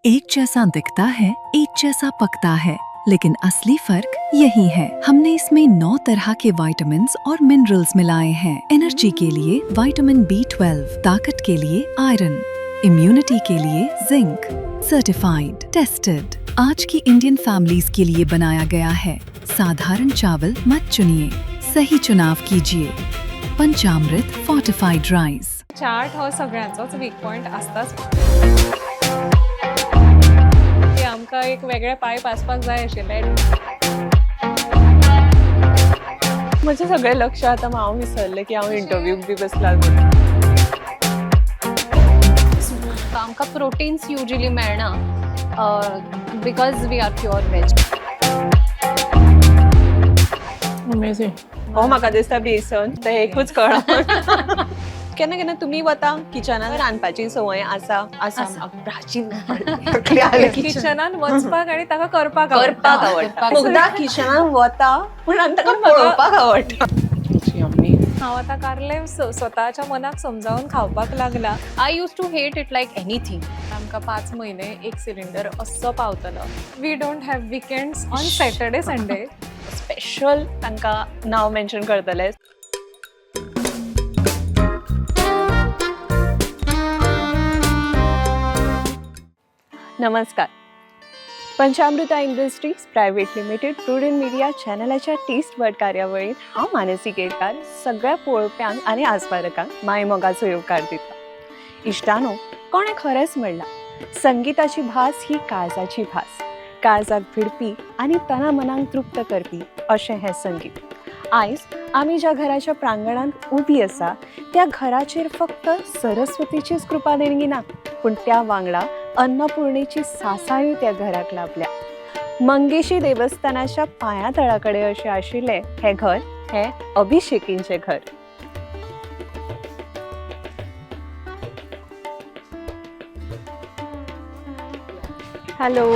एक जैसा दिखता है, एक जैसा पकता है, लेकिन असली फर्क यही है। हमने इसमें 9 तरह के विटामिन्स और मिनरल्स मिलाए हैं। एनर्जी के लिए विटामिन B12, ताकत के लिए आयरन, इम्यूनिटी के लिए जिंक। सर्टिफाइड, टेस्टेड, आज की इंडियन फैमिलीज के लिए बनाया गया है। साधारण चावल मत चुनिए, सही चुनाव कीजिए। पंचामृत फोर्टिफाइड राइस। चाट हो सगळ्यांचोच वीक पॉयंट आसताच की आमकां एक वेगळे पायप आसपाक जाय आशिल्ले। म्हजें सगळें लक्ष आतां हांव विसरलें की हांव इंटरव्यूक बी बसलां म्हणून। आमकां प्रोटीन्स युजली मेळना because we are pure veg. Amazing. हो, म्हाका दिसता बेसन तें एकूच कळ्ळां। केन्ना केन्ना तुमी वता किचनान? रांदपाची संवय आसा? आसा. प्राचीन तकली आले। किचनान वचपाक आनी ताका करपाक आवडटा। करपाक आवडटा। मुग्धा किचनान वता पूण आनी ताका पळोवपाक आवडटा। यम्मी. हांव आतां कारले स्वताच्या मनाक समजावन खावपाक लागला। I used to hate it like anything. आमकां 5 म्हयने एक सिलिंडर असो पावतलो। We don't have weekends on Saturday, Sunday. Special तांकां नांव मेन्शन करतले। नमस्कार, Panchamrita industries private limited, Prudent media चॅनलाच्या टेस्ट बड कार्यावळींत हांव मानसी केरकार सगळ्या पळोवप्यांक आनी आस्वादकांक माय मोगाचो येवकार दिता। इश्टानो, कोणें खरेंच म्हणलां, संगिताची भास ही काळजाची भास, काळजाक भिडपी आनी तना मनाक तृप्त करपी अशें हें संगीत। आयज आमी ज्या घराच्या प्रांगणांत उबी आसा त्या घराचेर फक्त सरस्वतीचीच कृपा देणगी ना, पूण त्या वांगडा अन्नपूर्णेची सासायूय त्या घराक लाभल्या। मंगेशी देवस्थानाच्या पांया तळा कडेन अशें आशिल्लें हें घर, हें अभिषेकींचें घर। Hello,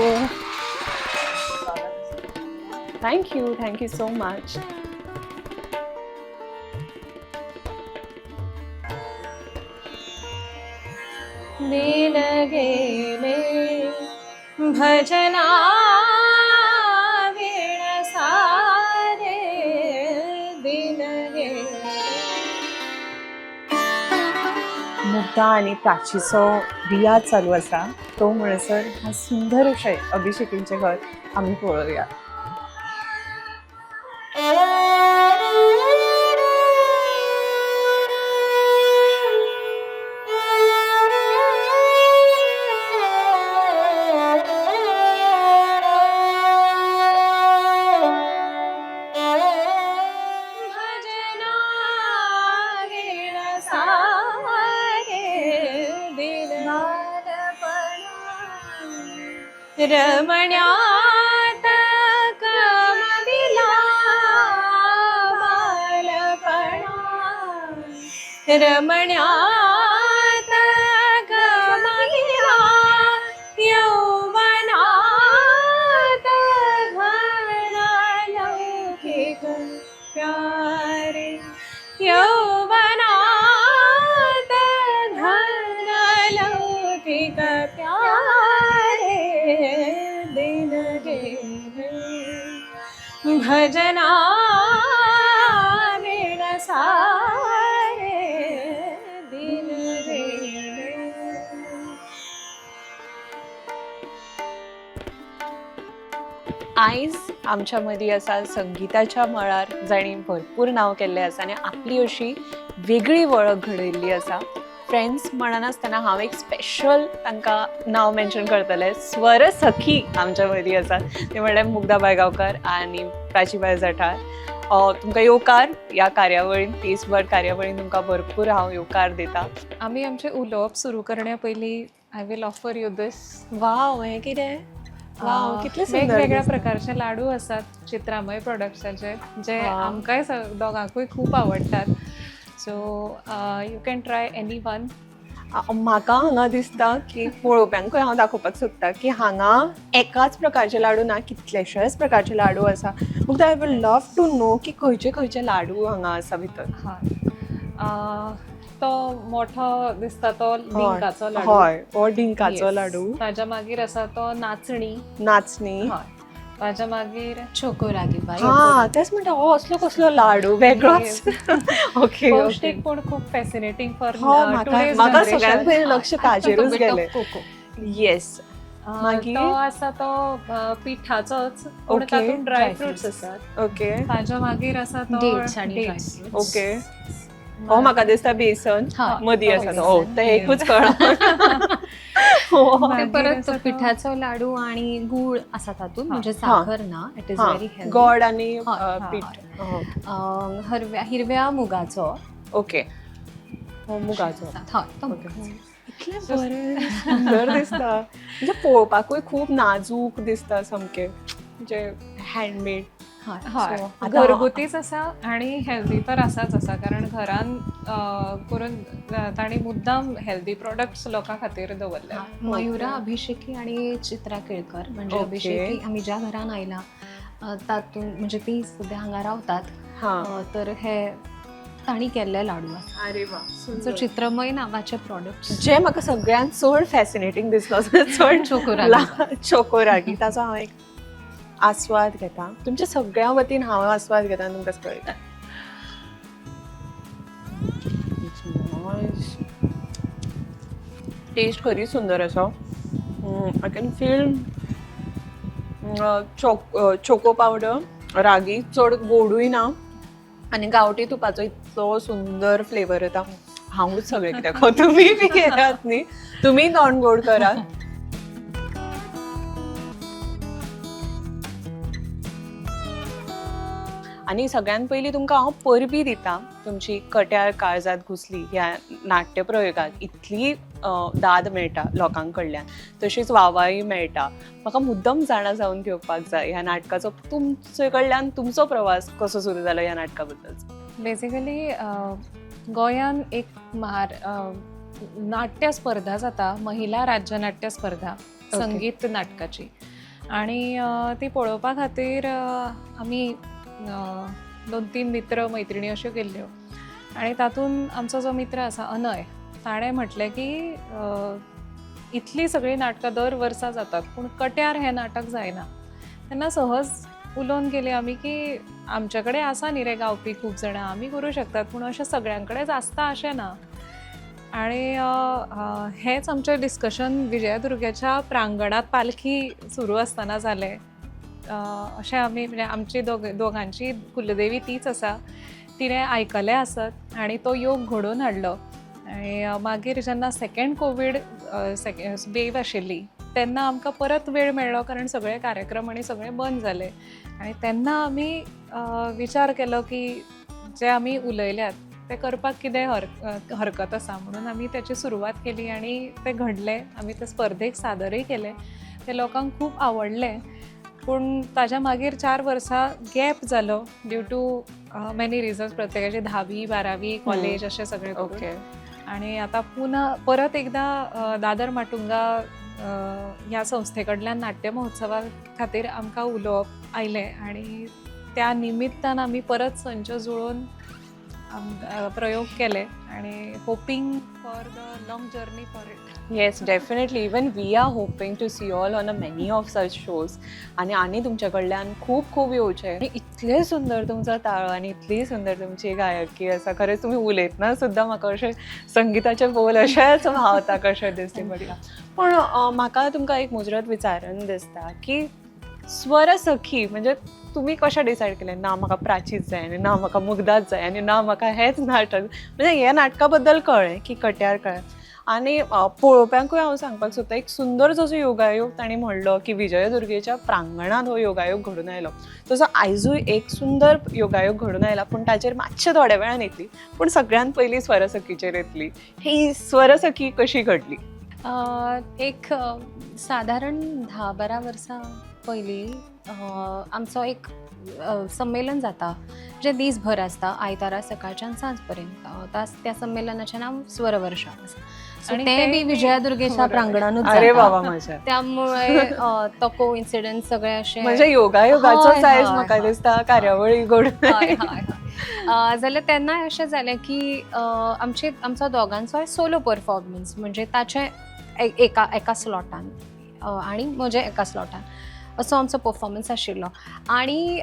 thank you, thank you so much. दिन गेले भजना वीण सारे दिन गेले। मुग्धा आनी प्राचीचो रियाज चालू आसा, तो म्हणसर हा सुंदर अशें अभिषेकींचें घर आमी पळोवया। भजना वीण सारे दिन रमण्यात कमविला बालपणा, रमण्यात कमविला यौवनात घन लौकिक प्यारे, यौवनात घन लौकिक प्यारे दिन गेले भजना वीण सारे दिन गेले। आयज आमच्या मदीं आसा संगिताच्या मळार जांणी भरपूर नांव केल्लें आसा आनी आपली अशी वेगळी वळख घडयल्ली आसा। फ्रेंड्स म्हणनासतना हांव एक स्पेशल तांकां नांव मेन्शन करतलें। स्वर सखी आमच्या मदीं आसा, ते म्हणल्यार मुग्धा बायगांवकर आनी प्राचीबाय जठार। तुमकां येवकार ह्या कार्यावळीन, टेस्ट बड कार्यावळीन तुमकां भरपूर हांव येवकार दिता। आमी आमचें उलोवप सुरू करण्या पयलीं I will offer you this. वाव, हें कितें? वाव, कितलें सुंदर वेगवेगळ्या दिसता. प्रकारचे लाडू आसात चित्रामय प्रोडक्ट्साचे, जे आमकांय दोगांकूय खूब आवडटात। So you can try any one. म्हाका हांगा दिसता की पळोवप्यांकूय हांव दाखोवपाक सोदता की हांगा एकाच प्रकारचे लाडू ना, कितलेशेच प्रकारचे लाडू आसा। Mugdha, I will love to know की खंयचे खंयचे लाडू हांगा आसा भितर। हय, तो मोठो दिसता तो डिंकाचो लाडू. हय, हो डिंकाचो Yes. लाडू. ताज्या मागीर आसा तो नाचणी. नाचणी. हय, ताज्या मागीर चोको रागी बाय. हा, तेच म्हणटा, हो असलो कसलो लाडू वेगळोच. ओके. पौष्टीक पूण खूप फॅसिनेटींग फॉर हो, म्हाका म्हाका सगळ्यात पयलीं लक्ष ताजेरूच गेलें. कोको. येस, मागीर? तो आसा तो पिठाचोच, पूण तातूंत ड्राय Dry fruits fruits. आसात. ताज्या मागीर आसा तो डेट्स आणि ड्राय dates. Fruits. Okay, हो म्हाका दिसता बेसन हय. मदीं आसा तो. हो, बेसन. तें एकूच कळ्ळां. हो. ते मागीर परत आसा तो तो- पिठाचो लाडू आणि गुळ आसा तातूंत, म्हणजे साखर ना. It is very healthy. गोड आणि हय, पीठ. हो. हरव्या हिरव्या मुगाचो. ओके, हो मुगाचो. हय, तो ओके. मुगाचो. इतलें बरें सुंदर दिसता, म्हणजे पळोवपाकूय खूब नाजूक दिसता सामकें, म्हणजे हँडमेड. हय. हय. So, आतां- घरगुतीच आसा आणि हेल्दी तर आसाच आसा, कारण घरान करून तांणी मुद्दाम हेल्दी प्रोडक्ट्स लोकां खातीर दवरले. मयुरा अभिषेकी आणि चित्रा केळकर, म्हणजे अभिषेकी आमी ज्या घरान आयला तातूंत, म्हणजे ती सद्या हांगा रावतात. तर हे तांणी केल्ले लाडू आसा. अरे वा. सो चित्रमय नावाचे प्रोडक्ट. जे म्हाका सगळ्यांत चड फॅसिनेटींग दिसलो, चड चोकोरागी. चोकोरागी, ताचो हांव एक आस्वाद घेता. तुमच्या सगळ्या वतीन हांव आस्वाद घेता आनी तुमकां कळयता. टेस्ट खरी सुंदर आसा. I can feel choco powder, ragi, चड गोडूय ना आनी गांवठी तुपाचो इतलो सुंदर फ्लेवर येता. हांवूच सगळें कित्याक खावं, तुमी बी घेयात न्ही, तुमी तोंड गोड करात. आनी सगळ्यात पयलीं तुमकां हांव परबी दिता, तुमची कट्यार काळजात घुसली ह्या नाट्यप्रयोगाक इतली दाद मेळटा लोकां कडल्यान, तशीच वावाय मेळटा. म्हाका मुद्दम जाणा जावन घेवपाक जाय ह्या नाटकाचो तुमचे कडल्यान, तुमचो प्रवास कसो सुरू जालो ह्या नाटका बद्दल. बेसिकली गोंयान एक नाट्य स्पर्धा जाता, महिला राज्य नाट्य स्पर्धा संगीत नाटकाची, आणि ती पळोवपा खातीर आमी 2-3 मित्र मैत्रिणी अश्यो गेल्ल्यो, आनी तातूंत आमचो जो मित्र आसा अनय, ताणें म्हटलें की इतलीं सगळीं नाटकां दर वर्सा जातात पूण कट्यार हें नाटक जायना. तेन्ना सहज उलोवन गेली आमी की आमचे कडेन आसा न्ही रे गावपी खूब जाणां, आमी करूं शकतात, पूण अशें सगळ्यां कडेन आसता अशें ना. आनी हेंच आमचें डिस्कशन विजयादुर्गेच्या प्रांगणांत पालखी सुरू आसतना जालें. अशें आमी, म्हणजे आमची दोगांची कुलदेवी तीच आसा, तिणें आयकलें आसत आनी तो योग घडोवन हाडलो. आनी मागीर जेन्ना सेकेंड कोवीड वेव आशिल्ली तेन्ना आमकां परत वेळ मेळ्ळो, कारण सगळे कार्यक्रम आनी सगळें बंद जालें. आनी तेन्ना आमी विचार केलो की जे आमी उलयल्यात ते करपाक कितें हरकत आसा, म्हणून आमी त्याची सुरवात केली आनी ते घडलें. आमी ते स्पर्धेक सादरूय केलें, ते लोकांक खूब आवडलें. पूण ताज्या मागीर 4 वर्सां गॅप जालो ड्यू टू मॅनी रिजन्स, प्रत्येकाची 10वी 12वी कॉलेज अशें सगळें करून. आणि आता पुन्हा परत एकदा दादर माटुंगा ह्या संस्थे कडल्यान नाट्य महोत्सवा खातीर आमकां उलोवप आयलें आनी त्या निमित्तान आमी परत संच जुळोवन प्रयोग केले आनी hoping for the long journey for it. Yes, definitely. Even we are hoping to see all on a many of such shows. आनी आनी तुमच्या कडल्यान खूब खूब येवचें. आनी इतलें सुंदर तुमचो ताळो आनी इतली सुंदर तुमची गायकी आसा, खरेंच तुमी उलयतना सुद्दां म्हाका अशें संगिताचे बोल अशेंच व्हांवता कशें दिसता पडटा. पूण म्हाका तुमकां एक मुजरत विचारन दिसता की स्वर सखी म्हणजे तुमी कशें डिसायड केलें ना म्हाका प्राचीच जाय आनी ना म्हाका मुग्धाच जाय आनी ना म्हाका हेंच नाटक, म्हणजे हे नाटका बद्दल कळ्ळें की कट्यार कळ्ळें. आनी पळोवप्यांकूय हांव सांगपाक सोदता, एक सुंदर जसो योगायोग तांणी म्हणलो की विजयदुर्गेच्या प्रांगणांत हो योगायोग घडून आयलो, तसो आयजूय एक सुंदर योगायोग घडून आयला, पूण ताचेर मातशें थोड्या वेळान येतली, पूण सगळ्यांत पयलीं स्वरसखीचेर येतली. ही स्वरसखी कशी घडली? एक साधारण 10-12 वर्सां पयलीं आमचो एक संमेलन जाता जें दीसभर आसता, आयतारा सकाळच्यान सांज पर्यंत. त्या संमेलनाचें नांव स्वरवर्षा आसा. सो आणि तें ते बी विजयादुर्गेच्या प्रांगणानूच अरे जाता. बाबा माझ्या, त्यामुळे तो कोइन्सिडन्स सगळे अशे म्हणजे योगायोगाचोच हय, आयज हय, म्हाका हय. दिसता कार्यावळी घडून. हय, हय, हय. जाल्यार तेन्ना अशें जालें की आमचे आमचो दोगांचोय सोलो परफॉर्मन्स, म्हणजे ताचें एका एका स्लॉटान आनी म्हजें एका स्लॉटान असो आमचो परफॉर्मन्स आशिल्लो. आनी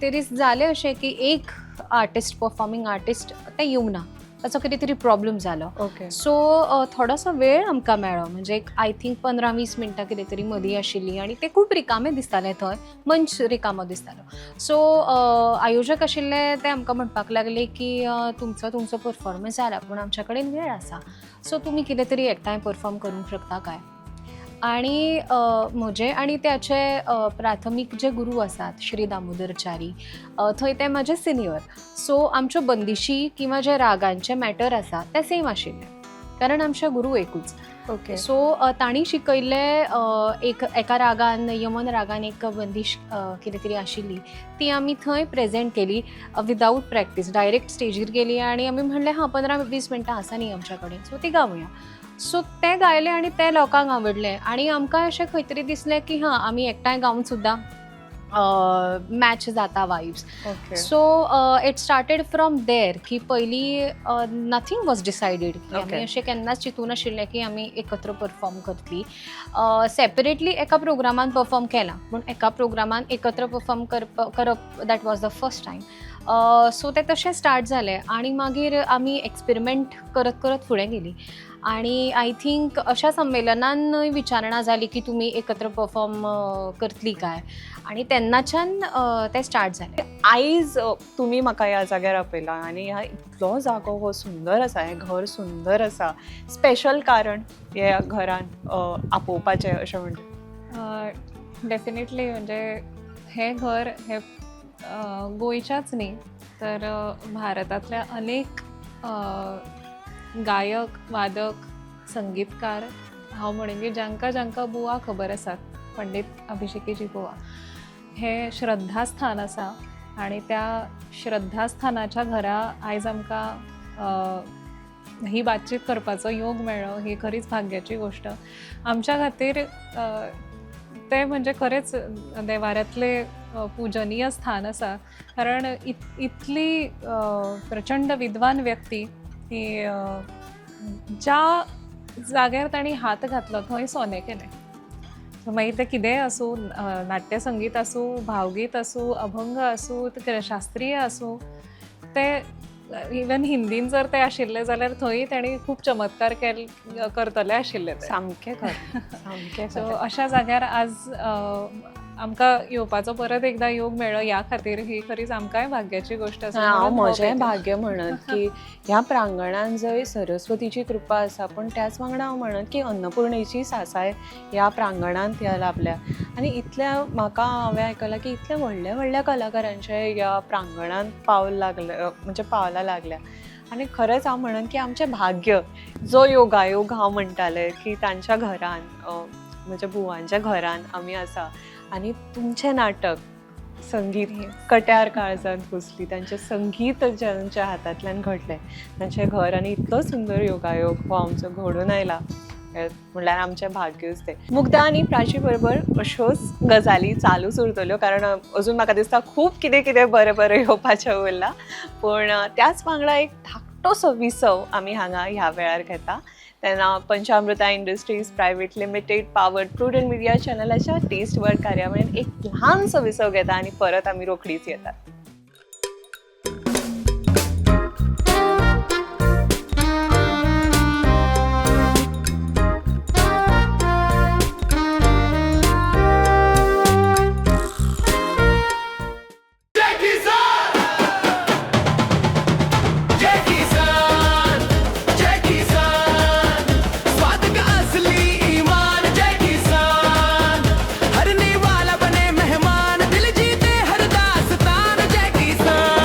ते दीस जालें अशें की एक आर्टिस्ट, परफॉर्मींग आर्टिस्ट तें येवंक ना, ताचो कितें तरी प्रॉब्लम जालो. सो थोडोसो वेळ आमकां मेळ्ळो, म्हणजे एक I think 15-20 मिनटां कितें तरी मदीं आशिल्लीं आनी तें खूब रिकामें दिसतालें, थंय मंच रिकामो दिसतालो. सो आयोजक आशिल्ले ते आमकां म्हणपाक लागले की तुमचो तुमचो परफॉर्मन्स जाला पूण आमच्या कडेन वेळ आसा, सो तुमी कितें तरी एकठांय परफॉर्म करूंक शकता काय. आनी म्हजे आनी त्याचे प्राथमीक जे गुरू आसात श्री दामोदर च्यारी, थंय ते म्हाजे सिनियर, सो आमच्यो बंदिशी किंवा जे रागांचे मॅटर आसा ते सेम आशिल्ले कारण आमचे गुरू एकूच. सो तांणी शिकयल्लें एक एका रागान, यमन रागान एक बंदीश कितें तरी आशिल्ली ती आमी थंय प्रेजेंट केली विदावट प्रॅक्टीस. डायरेक्ट स्टेजीर गेली आनी आमी म्हणलें हां 15-20 मिनटां आसा न्ही आमच्या कडेन, सो ती गावया. सो तें गायलें आनी तें लोकांक आवडलें आनी आमकां अशें खंय तरी दिसलें की हां आमी एकठांय गावन सुद्दां मॅच जाता vibes. So it started from there की पयलीं नथींग वॉज डिसायडीड की आमी अशें केन्नाच चिंतूं नाशिल्लें की आमी एकत्र परफॉर्म करतली. सेपरेटली एका प्रोग्रामान परफॉर्म केलां पूण एका प्रोग्रामान एकत्र परफॉर्म करप that was the first time. So तें तशें स्टार्ट जालें आनी मागीर आमी एक्सपेरिमेंट करत करत फुडें गेलीं आनी I think अशा संमेलनान विचारणा जाली की तुमी एकत्र परफॉर्म करतली काय आनी तेन्नाच्यान तें स्टार्ट जालें. आयज तुमी म्हाका ह्या जाग्यार आपयला आनी ह्या इतलो जागो हो सुंदर आसा, हें घर सुंदर आसा. स्पेशल कारण ह्या घरान आपोवपाचें अशें म्हणटा? डेफिनेटली, म्हणजे हें घर हे गोंयच्याच न्ही तर भारतांतल्या अनेक गायक, वादक, संगीतकार, हांव म्हणून की जांकां जांकां बुवा खबर आसात, पंडीत अभिषेकीजी बुवा, हें श्रद्धास्थान आसा आनी त्या श्रद्धास्थानाच्या घरा आयज आमकां ही बातचीत करपाचो योग मेळ्ळो ही खरीच भाग्याची गोश्ट आमच्या खातीर. तें म्हणजे खरेंच देवाऱ्यांतलें पुजनीय स्थान आसा, कारण इतली प्रचंड विद्वान व्यक्ती ही ज्या जाग्यार तांणी हात घातलो थंय सोनें केलें. सो मागीर तें कितेंय आसूं, नाट्यसंगीत आसूं, भावगीत आसूं, अभंग आसूं, शास्त्रीय आसूं, ते इवन हिंदीन जर ते आशिल्ले जाल्यार थंय तांणी खूब चमत्कार करतले आशिल्ले ते. सामकें खरें, सामकें सो खरें. अशा जाग्यार आज आमकां येवपाचो परत एकदां योग मेळ्ळो ह्या खातीर ही खरीच आमकांय भाग्याची गोश्ट आसा. हांव म्हणून हो म्हजें भेट. भाग्य म्हणत की ह्या प्रांगणान जंय सरस्वतीची कृपा आसा, पूण त्याच वांगडा हांव म्हणत की अन्नपूर्णेची सासाय ह्या प्रांगणांत ह्या लाभल्या. आनी इतल्या म्हाका हांवें आयकलां की इतल्या व्हडल्या व्हडल्या कलाकारांचे ह्या प्रांगणांत पावल लागलें, म्हणजे पावलां लागल्या. आनी खरेंच हांव म्हणन की आमचें भाग्य, जो योगायोग हांव म्हणटालें की तांच्या घरान, म्हज्या बुवांच्या घरान आमी आसा आनी तुमचें नाटक संगीत कट्यार काळजांत घुसली, तांचें संगीत ज्यांच्या हातांतल्यान घडलें तांचें घर, आनी इतलो सुंदर योगायोग हो आमचो घडून आयला म्हणल्यार आमचें भाग्यूच तें. मुग्धा आनी प्राची बरोबर अश्योच गजाली चालूच उरतल्यो, कारण अजून म्हाका दिसता खूब कितें कितें बरें बरें येवपाचें उरलां. पूण त्याच वांगडा एक धाकटोसो विसव आमी हांगा ह्या वेळार घेता. तेन्ना Panchamruta industries private limited powered Prudent media चॅनलाच्या taste bud कार्यावळीन एक ल्हानसो विसव घेता आनी परत आमी रोखडीच येतात. जय किसान, जय किसान, स्वाद का असली ईमान, जय किसान, हर निवाला बने मेहमान, दिल जीते हर दास्तान, जय किसान.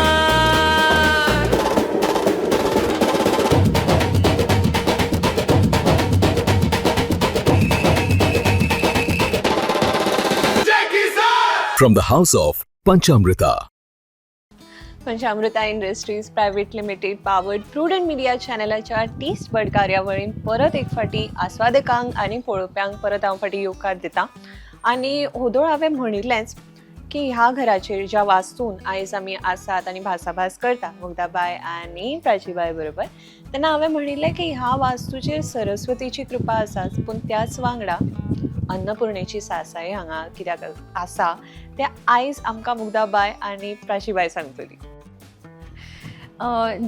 जय किसान. From the house of Panchamrita. Panchamruta industries private limited powered Prudent media चॅनलाच्या taste bud कार्यावळीन परत एक फाटी आस्वादकांक आनी पळोवप्यांक परत हांव फाटी येवकार दिता. आनी होदोळ हांवें म्हणिल्लेंच की ह्या घराचेर ज्या वास्तून आयज आमी आसात आनी भासाभास करता मुग्धाबाय आनी प्राचीबाय बरोबर, तेन्ना हांवें म्हणिल्लें की ह्या वास्तूचेर सरस्वतीची कृपा आसा, पूण त्याच वांगडा अन्नपूर्णेची सासाय हांगा कित्याक आसा तें आयज आमकां मुग्धाबाय आनी प्राचीबाय सांगतली.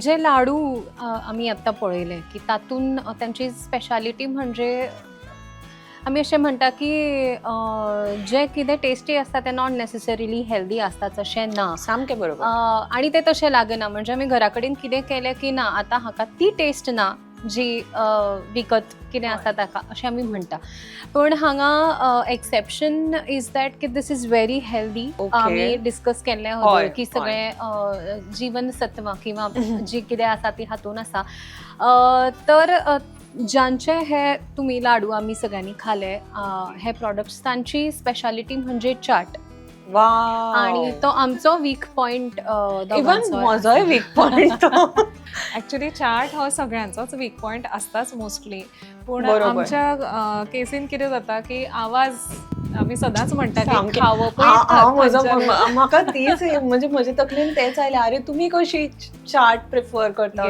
जे लाडू आमी आत्तां पळयले की तातूंत तांची स्पेशालिटी म्हणजे आमी अशें म्हणटा की जें कितें टेस्टी आसता तें not necessarily healthy आसताच अशें ना. सामकें बरोबर. आनी तें तशें लागना, म्हणजे आमी घरा कडेन कितें केलें की ना आतां हाका ती टेस्ट ना जी विकत कितें आसा ताका, अशें आमी म्हणटा. पूण हांगा एक्सेप्शन is that की this is very healthy. आमी डिस्कस केल्लें की सगळें जीवनसत्वां किंवा जी कितें आसा ती हातून आसा. तर ज्यांचे हे तुमी लाडू आमी सगळ्यांनी खाले हे प्रॉडक्ट्स, तांची स्पेशालिटी म्हणजे चाट. आणि तो आमचो वीक पॉइंट. इवन म्हजोय वीक पॉइंट तो. ऍक्च्युली चाट हो सगळ्यांचोच वीक पॉइंट आसताच मोस्टली, पूण आमच्या केसीन कितें जाता की आवाज आमी सदांच म्हणटा की खावप. म्हजो म्हाका तीच म्हणजे म्हजे तकलेन तेच आयलें, अरे तुमी कशी चाट प्रिफर करता.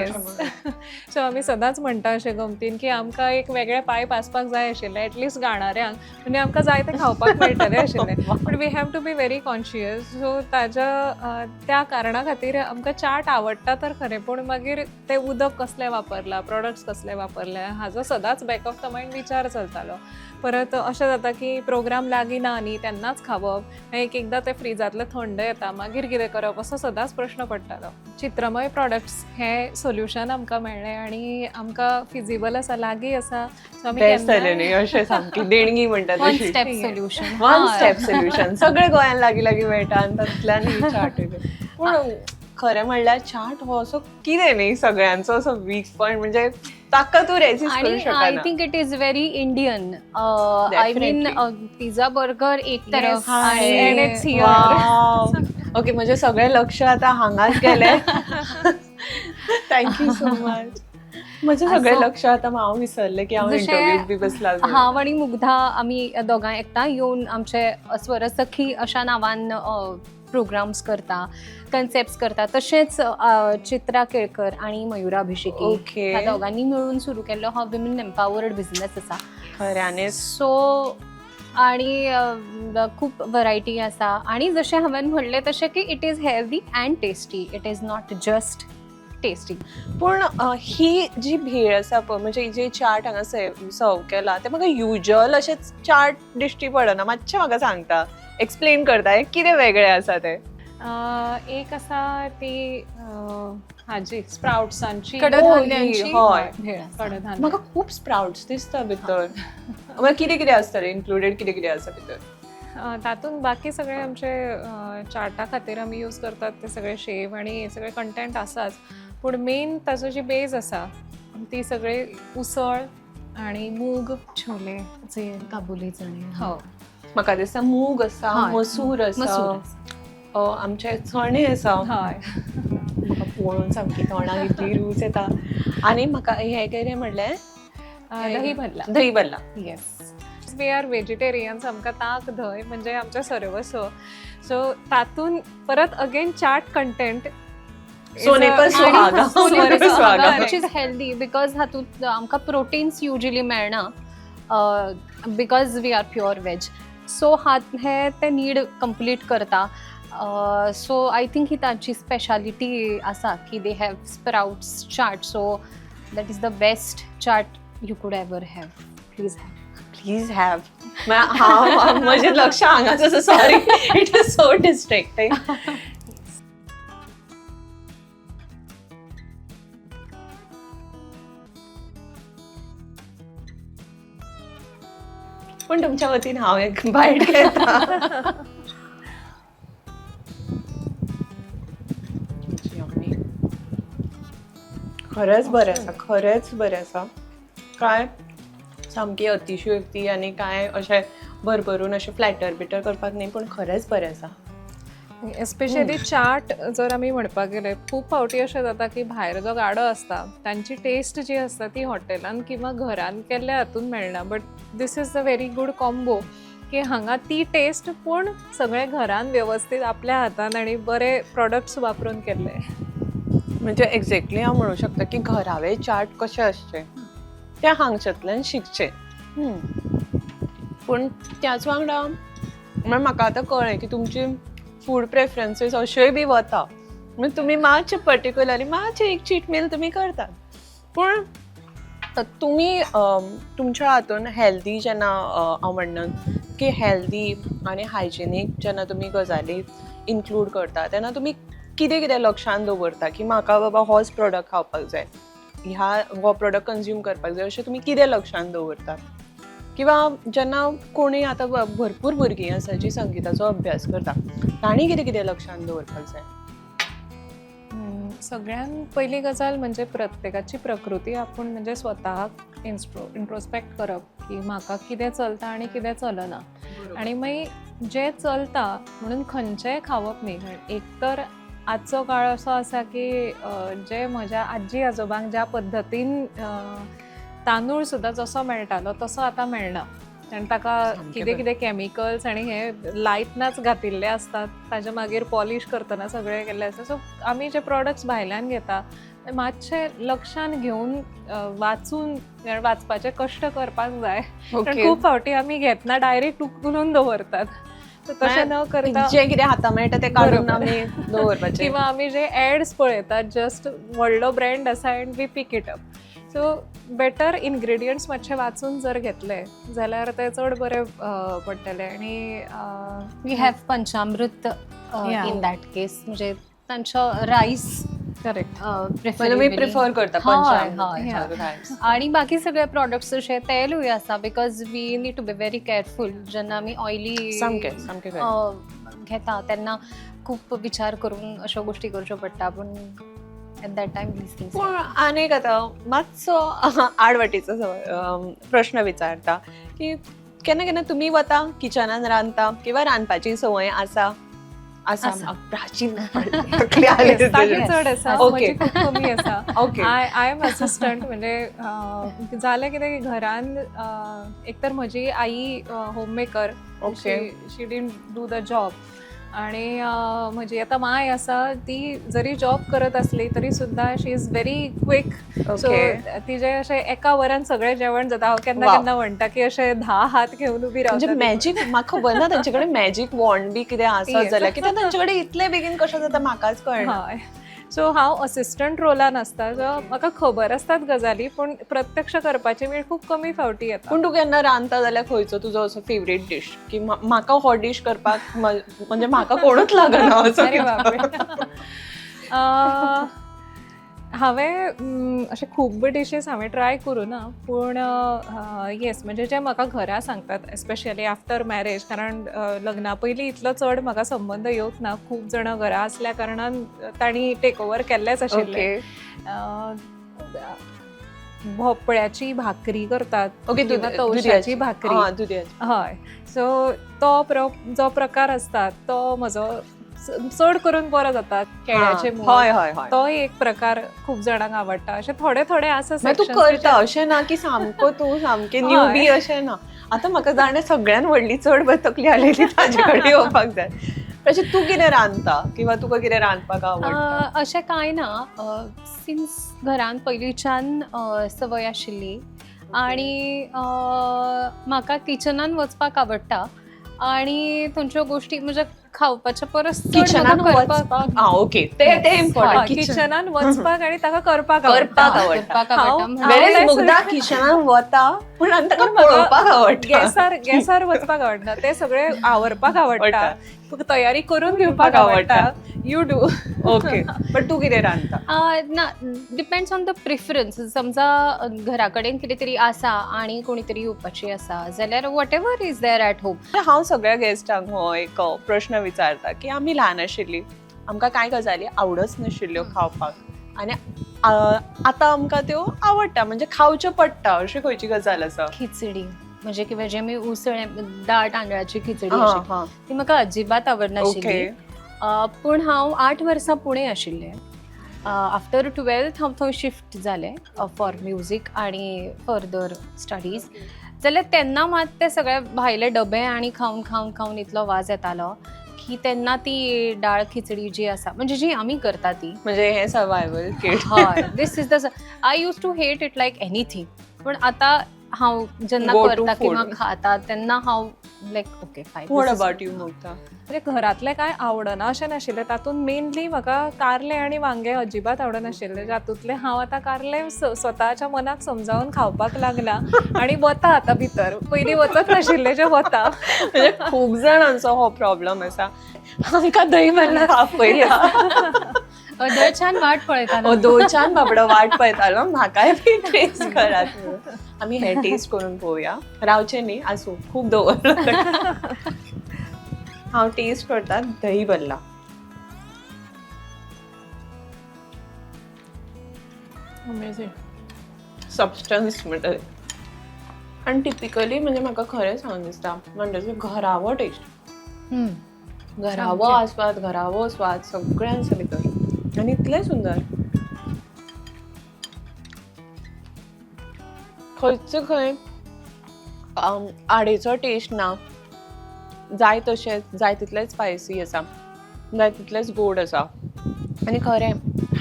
सो आमी सदांच म्हणटा अशें गमतीन की आमकां एक वेगळे पायप आसपाक जाय आशिल्लें एटलिस्ट गाणाऱ्यांक, म्हणजे आमकां जाय तें खावपाक मेळटलें आशिल्लें. पूण we have to be very conscious. So ताज्या त्या कारणा खातीर आमकां चाट आवडटा तर खरें, पूण मागीर तें उदक कसलें वापरलां, प्रोडक्ट्स कसले वापरले हाजो सदांच बॅक ऑफ the mind विचार चलतालो. परत अशें जाता की प्रोग्राम लागीं ना न्ही तेन्नाच खावप, एक एकदां तें फ्रिजांतलें थंड येता मागीर कितें करप असो सदांच प्रश्न पडटालो. चित्रमय प्रोडक्ट्स हें सोल्युशन आमकां मेळ्ळें आनी आमकां फिजिबल आसा, लागीं आसा. सो आमी बेस्ट जालें न्ही, अशें सामकी देणगी म्हणटा one step solution. One step solution सगळें गोंयान लागीं लागीं मेळटा आनी तातूंतल्यान ही चाट. पूण खरें म्हणल्यार चाट हो असो कितें न्ही सगळ्यांचो असो वीक पॉयंट, म्हणजे ताका तूं रेजिस्ट करूं शकना. I think it is very Indian. I mean pizza burger एक तरफ आणि it's here. Okay, म्हजें सगळें लक्ष आतां हांगाच गेलें. Thank you so much. म्हजें सगळें लक्ष आतां हांव विसरलें की हांव इंटरव्यूक बी बसला. हांव आनी मुग्धा आमी दोगांय एकठांय येवन आमचे स्वरसखी अशा नांवान प्रोग्राम्स करता, कन्सेप्ट करता. तशेंच चित्रा केळकर आणि मयुरा अभिषेकी ह्या दोगांनी मिळून सुरू केल्लो हो विमेन एम्पावर्ड बिझनेस आसा. खऱ्यांनीच. सो आणि खूप व्हरायटी आसा आणि जशें हांवें म्हणलें तशें की it is healthy and tasty, it is not just tasty. पूण ही जी भेळ आसा पळय, म्हणजे जे चाट हांगा सर्व केला ते म्हाका युजल अशें चाट दिश्टी पडना. मातशें म्हाका सांगता, एक्सप्लेन करता कितें वेगळें आसा तें? एक आसा ती हाजी स्प्राउट्सांची कडधान्यांची भेळ. कडधान्य. म्हाका खूब स्प्राउट्स दिसता भितर. कितें कितें आसतलें इन्क्लुडेड, कितें कितें आसा भितर? तातूंत बाकी सगळे आमचे चाटा खातीर आमी यूज करतात ते सगळे शेव आनी सगळे कंटेंट आसाच, पूण मेन ताजो जी बेज आसा ती सगळे उसळ आनी मूग, छोले जे काबुली चणे. हो, म्हाका दिसता मूग आसा, मसूर आसा, आमचे चणे आसा. हय, म्हाका पळोवन सामकी तोंडाक इतली रूच येता. आनी म्हाका हें कितें म्हणलें, दही भल्ला. दही भल्ला. येस, we R vegetarians, आमकां ताक धंय म्हणजे आमचें सर्वस्व. सो तातूंत परत अगेन चाट कंटेंट. सोने पर सुहागा. सोने पर सुहागा. Which is healthy because हातूंत आमकां प्रोटीन्स युजली मेळना because we are pure veg. So हात हे ते नीड कंप्लीट करता. सो I think ही तांची स्पेशालिटी आसा की they have sprouts chaat. So that is the best chaat you could ever have. Please have. Please have. हांव म्हजें लक्ष हांगाच आसा, sorry, it is so distracting. पूण तुमच्या वतीन हांव एक बायट घेता. खरेंच बरें आसा, खरेंच बरें आसा. काय सामकी अतिशयोक्ती आनी काय अशें भरभरून अशें फ्लॅटर बिटर करपाक न्ही, पूण खरेंच बरें आसा. एस्पेशली चाट जर आमी म्हणपाक गेले, खूब फावटी अशें जाता की भायर जो गाडो आसता तांची टेस्ट जी आसता ती हॉटेलान किंवा घरान केल्ल्या हातून मेळना, but this is a very good combo की हांगा ती टेस्ट पूण सगळें घरान वेवस्थीत आपल्या हातान आनी बरे प्रोडक्ट्स वापरून केल्ले. म्हणजे एक्झॅक्टली हांव म्हणूं शकता की घरावे चाट कशें आसचें तें हांगच्यांतल्यान शिकचें. पूण त्याच वांगडा म्हळ्यार म्हाका आतां कळ्ळें की तुमची फूड प्रेफरन्सीस अश्योय बी वता, म्हणजे तुमी मातशे पर्टिक्युलरली मातशें एक चीट मील तुमी करतात. पूण तुमी तुमच्या हातून हेल्दी जेन्ना हांव म्हणना की हेल्दी आनी हायजिनीक जेन्ना तुमी गजाली इन्क्लूड करता तेन्ना तुमी कितें कितें लक्षान दवरता की म्हाका बाबा होच प्रोडक्ट खावपाक जाय, ह्या हो प्रोडक्ट कंज्यूम करपाक जाय, अशें तुमी कितें लक्षान दवरता? किंवा जेन्ना कोणूय आतां भरपूर भुरगीं आसा जी संगिताचो अभ्यास करता, तांणी कितें कितें लक्षान दवरपाक जाय? सगळ्यान पयली गजाल म्हणजे प्रत्येकाची प्रकृती आपूण म्हणजे स्वताक इंट्रोस्पेक्ट करप की म्हाका कितें चलता आनी कितें चलना, आनी मागीर जें चलता म्हणून खंयचेंय खावप न्ही. कारण एक तर आजचो काळ असो आसा की जे म्हज्या आजी आजोबांक ज्या पद्दतीन तांदूळ सुद्दां जसो मेळटालो तसो आतां मेळना, कारण ताका सामकें कितें बरें. कितें कॅमिकल्स आनी हे लायतनाच घातिल्ले आसतात, ताजे मागीर पॉलिश करतना सगळें केल्लें आसता. सो आमी जे प्रोडक्ट्स भायल्यान घेता ते मातशे लक्षान घेवन, वाचून, कारण वाचपाचे कश्ट करपाक जाय, कारण खूब फावटी आमी घेतना डायरेक्ट उखलून दवरतात. सो तशें न करता जें कितें हाता मेळटा तें काडून बरोबर. आमी दवरपाचें, किंवा आमी जे एड्स पळयतात, जस्ट व्हडलो ब्रँड आसा and we pick it up. So better ingredients मातशे वाचून जर घेतले जाल्यार ते चड बरे पडटले. आनी we have panchamrit in that case, म्हणजे तांचो रायस करेक्ट. म्हणजे तुमी प्रिफर करता हय, पंचामृत हय. rice. आणि बाकी सगळे प्रोडक्ट्स अशे तेलूय आसा, because we need to be very careful जेन्ना आमी ऑयली सामकें सामकें खरें. घेता तेन्ना खूप विचार करून अश्यो गोष्टी करच्यो पडटा, पूण at that time these things. पूण आनीक आतां मातसो आडवाटेचो प्रश्न विचारता की केन्ना केन्ना तुमी वता किचनान रांदता किंवा रांदपाची संवय आसा? आसा. आसा. प्राचीन तकली आली ताजी तुजी. चड आसा, Okay. म्हजी खूब कमी आसा. Okay. I am assistant. म्हणजे जालें कितें की घरान एकतर म्हजी आई home maker, Okay. She didn't do the job, आणि म्हजी आतां माय आसा, ती जरी जॉब करत आसली तरी सुद्दां she is very quick. So Okay. तिजें अशें एका वरान सगळें जेवण जाता. हांव केन्ना Wow. केन्ना म्हणटा की अशें 10 हात घेवन उबी म्हणजे रावता ती. मॅजीक, म्हाका खबर ना तांचे कडेन मॅजीक वॉन्ड बी कितें आसत Yes. जाल्यार, कित्याक तांचे कडेन इतले बेगीन कशें जाता म्हाकाच कळना. हय, सो हांव असिस्टंट रोलान आसता, सो म्हाका खबर आसतात गजाली, पूण प्रत्यक्ष करपाची वेळ खूब कमी फावटी येता. पूण तूं केन्ना रांदता जाल्यार खंयचो तुजो असो फेवरेट डीश की म्हाका हो डीश करपाक म्हणजे म्हाका कोणूच लागना असो अरे कितें? बापरे. हांवें अशे खूब डिशीज हांवें ट्राय करूं ना, पूण येस, म्हणजे जे म्हाका घरा सांगतात, एस्पेशली आफ्टर मॅरेज, कारण लग्ना पयलीं इतलो चड म्हाका संबंद येवंक ना, खूब जाणां घरा आसल्या कारणान तांणी टेक ओवर केल्लेंच आशिल्लें. भोपळ्याची भाकरी करतात ओके, किंवा तवशाची भाकरी. हा, दुदयाची. हय, सो तो जो प्रकार आसता तो म्हजो चड करून बरो जाता. केळ्याचे हा, मूग, हय हय हय तोय एक प्रकार खूब जाणांक आवडटा. अशे थोडे थोडे आसा मागीर तूं sections. करता अशें ना की सामको तूं सामकें हय. न्यूबी अशें ना. आतां म्हाका जाणें सगळ्यान व्हडली चड तकली आलेली ताजे कडेन येवपाक जाय. तशें तूं कितें रांदता किंवा तुका कितें रांदपाक आवडटा? अशें कांय ना, सिन्स घरान पयलींच्यान संवय आशिल्ली आनी म्हाका किचनान वचपाक आवडटा आनी थंयच्यो गोश्टी म्हणजे खावपाच्या परस चड म्हाका किचनान करपाक वचपाक, आं ओके, ते ते हय, इम्पॉर्टंट, किचन किचनान वचपाक आनी ताका करपाक करपाक आवडटा. आवडटा. करपाक आवडटा. हांव- म्हणजे वेरेज हांव मुग्धा किचनान वता पूण आनी ताका पूण म्हाका पळोवपाक आवडटा. गॅसार वचपाक आवडना, ते सगळे आवरपाक आवडटा, तुका तयारी करून घेवपाक आवडटा. आवडटा. You do. Okay, but तूं कितें रांदता? ना, डिपेंड्स ऑन the preference. समजा घरा कडेन कितें तरी आसा आनी कोणी तरी येवपाची आसा जाल्यार whatever is there at home. हांव सगळ्या गेस्टांक हो एक प्रश्न विचारता की आमी ल्हान आशिल्ली आमकां कांय गजाली आवडच नाशिल्ल्यो खावपाक आनी आतां आमकां त्यो आवडटा, म्हणजे खावच्यो पडटा, अशी खंयची गजाल आसा? खिचडी म्हणजे किंवा जे मी उसळ डाळ तांदळाची खिचडी हा, अशी हा. ती म्हाका अजिबात आवडनाशिल्ली. पूण हांव 8 वर्सां पुणे आशिल्लें. आफ्टर 12th हांव थंय शिफ्ट जालें फॉर म्युजीक आनी फर्दर स्टडीज. जाल्यार तेन्ना मात ते सगळे भायले डबे आनी खावन खावन खावन इतलो वाज येतालो की तेन्ना ती डाळ खिचडी जी आसा, म्हणजे जी आमी करता ती. म्हणजे हे सर्वायवल किट. हय, this is the, I used to hate it like anything, पण आता हांव जेन्ना Go to करता food. किंवा खाता तेन्ना हांव like okay fine. What about you, Mugdha? म्हणजे घरातलें कांय आवडना अशें नाशिल्लें, तातूंत मेनली म्हाका कारले आनी वांगे अजिबात आवडनाशिल्ले, जातूंतलें हांव आतां कारले स्वताच्या मनाक समजावन खावपाक लागला आनी वता आतां भितर, पयलीं वचत नाशिल्लें जें वता. म्हणजे खूब जाणांचो हो प्रॉब्लम आसा. आमकां दही भल्ला आपयता. अदळच्यान वाट पळयतालो. दोनच्यान बाबडो वाट पळयतालो, म्हाकाय बी टेस्ट करात म्हणून. आमी हे टेस्ट करून पळोवया. रावचे न्ही, आसूं, खूब दवरलो. हांव टेस्ट करता दही भल्ला. अमेझिंग. सबस्टन्स म्हणटा. आनी टिपिकली म्हणजे म्हाका खरें सांगून दिसता म्हणटा घरावो टेस्ट, घरावो आस्वाद, घरावो स्वाद सगळ्यांच्या भितर आनी इतलें सुंदर. खंयच खंय आडेचो टेस्ट ना, जाय तशेंच, जाय तितलेंच स्पायसी आसा, जाय तितलेंच गोड आसा. आनी खरें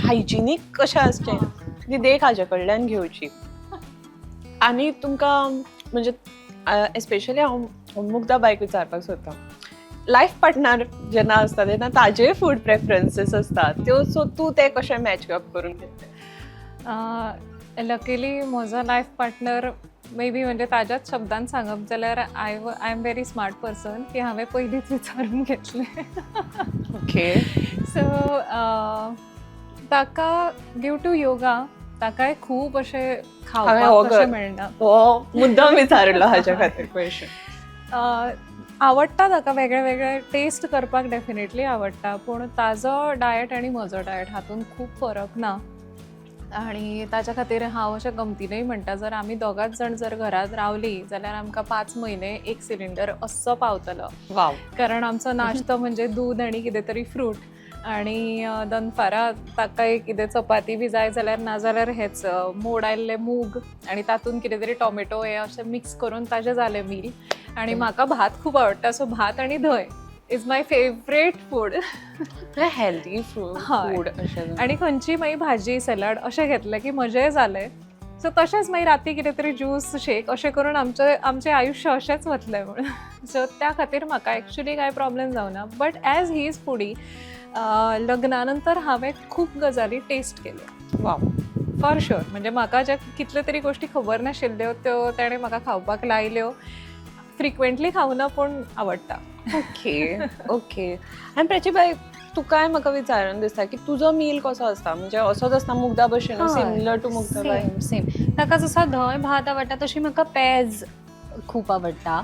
हायजिनीक कशें आसचें ती देख हाजे कडल्यान घेवची. आनी तुमकां म्हणजे एस्पेशली हांव मुग्धा बायक विचारपाक सोदतां, लायफ पार्टनर जेन्ना आसता तेन्ना ताजेय फूड प्रेफरन्सीस आसता त्यो, सो तूं ते कशें मॅच अप करून घेतलें? लकीली म्हजो लायफ पार्टनर मे बी, म्हणजे ताज्याच शब्दान सांगप जाल्यार I am very smart person की हांवें पयलींच विचारून घेतलें. ओके. सो ताका ड्यू टू योगा ताकाय खूब अशें हांवें हो खावपाक अशें मेळना. हो मुद्दाम विचारलो हाज्या खातीर क्वेश्चन. आवडटा ताका वेगळे वेगळे टेस्ट करपाक, डेफिनेटली आवडटा, पूण ताजो डायट आनी म्हजो डायट हातूंत खूब फरक ना. आनी ताच्या खातीर हांव अशें गमतीनूय म्हणटा, जर आमी दोगांच जाण जर घरांत रावलीं जाल्यार आमकां 5 म्हयने एक सिलिंडर अस्सो पावतलो. वाव. कारण आमचो नाश्तो म्हणजे दूद आनी कितें तरी फ्रूट, आनी दनपारां ताका कितें चपाती बी जाय जाल्यार, नाजाल्यार हेच मोड आयिल्ले मूग आनी तातूंत कितें तरी टोमॅटो हे अशें मिक्स करून ताजें जालें मील. आनी म्हाका भात खूब आवडटा, सो भात आनी धंय is my favourite food. Healthy food अशें. आनी खंयची मागीर भाजी सॅलड अशें घेतलें की म्हजेंय जालें. सो तशेंच मागीर राती कितें तरी ज्यूस शेक अशें करून आमचें आमचें आयुश्य अशेंच वतलें म्हणून. सो त्या खातीर म्हाका एक्चुली कांय प्रॉब्लम जावना. But as he is foodie, लग्ना नंतर हांवें खूब गजाली टेस्ट केल्यो. वाव. फॉर शुअर, म्हणजे म्हाका ज्या कितल्यो तरी गोश्टी खबर नाशिल्ल्यो त्यो ताणें म्हाका खावपाक लायल्यो. फ्रिक्वेंटली खावना पूण आवडटा. Okay okay. आनी प्राची बाय, तुकाय म्हाका विचारून दिसता की तुजो मील कसो आसता, म्हणजे असोच आसता मुग्धा भशेन, similar to Mugdha bye? Same same. ताका जसा धंय भात आवडटा तशी म्हाका पेज खूब आवडटा.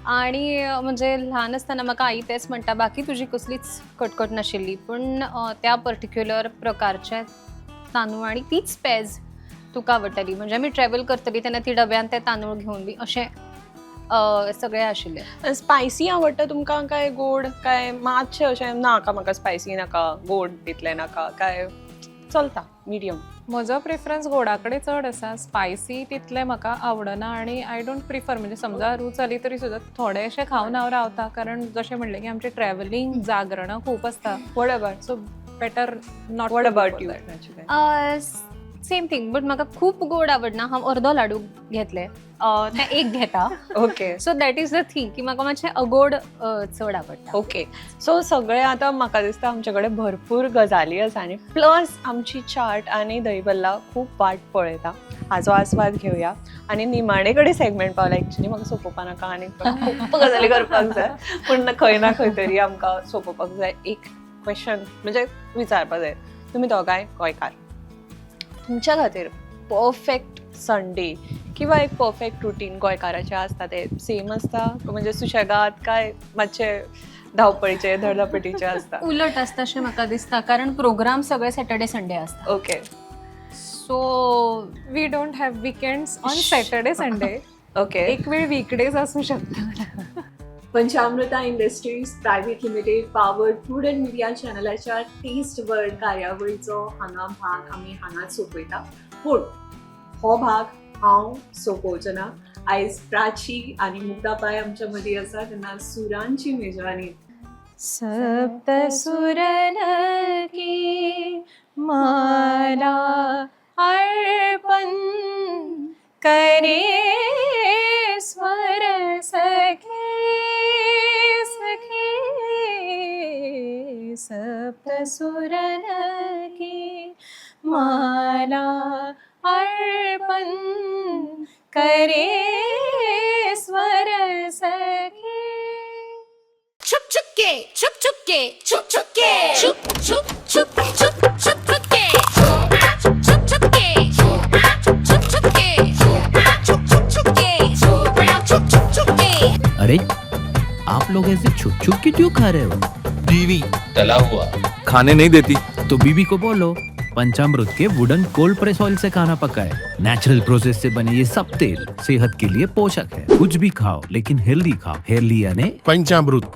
आणि म्हणजे ल्हान आसतना म्हाका आई तेच म्हणटा, बाकी तुजी कसलीच कटकट नाशिल्ली, पूण त्या पर्टिक्युलर प्रकारचे तांदूळ आनी तीच पेज तुका आवडटाली. म्हणजे आमी ट्रॅवल करतली तेन्ना ती डब्यान ते तांदूळ घेवन बी अशें सगळें आशिल्लें. स्पायसी आवडटा तुमकां काय गोड, काय मातशें अशें नाका म्हाका स्पायसी नाका, गोड तितलें नाका, काय चलता मिडियम? म्हजो प्रेफरन्स गोडा कडेन चड आसा, स्पायसी तितलें म्हाका आवडना आनी I don't prefer. म्हणजे समजा रूच जाली तरी सुद्दां थोडेशें खावन हांव रावता, कारण जशें म्हणलें की आमचें ट्रॅवलिंग जागरणां खूब आसता. What about so better not. What about you? Same thing, but म्हाका खूब गोड आवडना. हांव अर्दो लाडू घेतले, ते एक घेता. Okay. So that is the thing की म्हाका मातशें अगोड चड आवडटा. ओके, सो सगळे आतां म्हाका दिसता आमचे कडेन भरपूर गजाली आसा आनी प्लस आमची चाट आनी दही भल्ला खूब वाट पळयता. हाजो आस्वाद घेवया आनी निमाणे कडेन सेगमेंट पावला. एक्चुली म्हाका सोंपोवपा नाका आनी खूब गजाली करपाक जाय, पूण खंय ना खंय तरी आमकां सोंपोवपाक जाय. एक क्वेश्चन म्हणजे विचारपाक जाय, तुमी दोगांय गोंयकार, तुमच्या खातीर परफेक्ट संडे किंवा एक परफेक्ट रुटीन गोंयकाराचें आसता ते सेम आसता, म्हणजे सुशेगाद काय मातशे धांवपळीचे धडधापटीचे आसता? उलट आसता अशें म्हाका दिसता, कारण प्रोग्राम सगळे सॅटर्डे संडे आसता. Okay. So we don't have weekends on Saturday Sunday. Okay. एक वेळ वीकडेज असू शकतात. Panchamruta industries private limited powered food and media चॅनलाच्या taste world कार्यावळीचो हांगा भाग आमी हांगाच सोंपयता. पूण हो भाग हांव सोंपोवचो ना. आयज प्राची आनी मुग्धा पाय आमच्या मदीं आसा तेन्ना सुरांची मेजवानी. सप्तसुरन की माला अर्पण करे स्वर सखे सखे, सप्तसुरन की माला अर्पण करे स्वर सखे. छुप छुप के, छुप छुप के, छुप छुप के, छुप छुप छुप छुप छुप छुप के, छुप छुप छुप के, छुप छुप छुप के, छुप छुप छुप के, छुप छुप छुप के. अरे, आप लोग ऐसे छुप छुप के क्यों खा रहे हो? बीवी तला हुआ खाने नहीं देती. तो बीबी को बोलो, पंचामृत के वुडन कोल्ड प्रेस ऑयल से खाना पकाए. नेचुरल प्रोसेस से बने ये सब तेल सेहत के लिए पोषक है. कुछ भी खाओ, लेकिन हेल्दी खाओ. हेल्दी यानी पंचामृत.